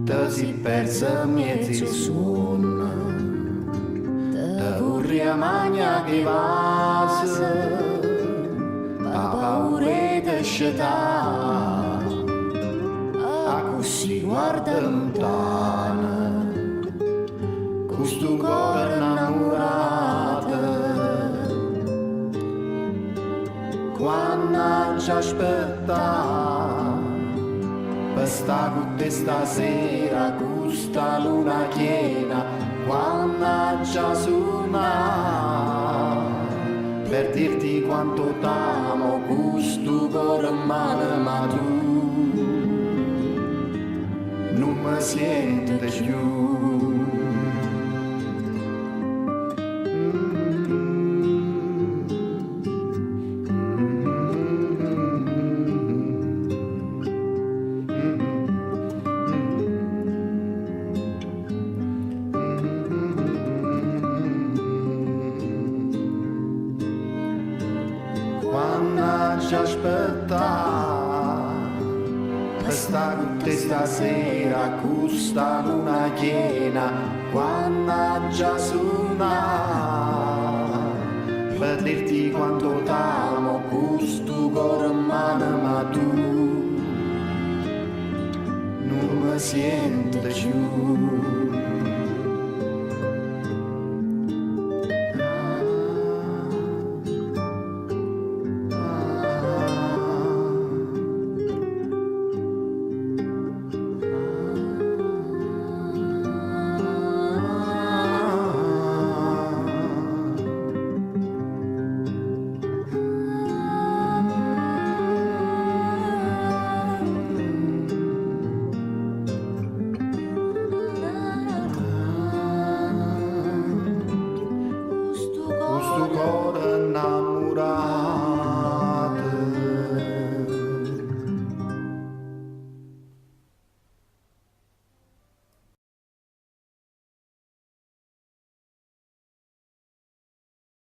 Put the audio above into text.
Te si persa 'mmiez' 'e suonne. Te vurria magna' cu 'e vase, p' 'a paura 'e te scetà. Accussì guarde luntano, cu stu core 'nnammurato. Quanno aggia aspettà pe sta cu te stasera cu sta luna chiena quanno aggia sunnà per dirti quanto t'amo cu stu core 'mmano ma tu nun me siente cchiù. Quanno aggia aspettà pe sta cu te stasera cu sta luna chiena quanno aggia sunnà per dirti quanto t'amo cu stu core 'mmano ma tu nun me siente cchiù. Cu stu core 'nnammurato.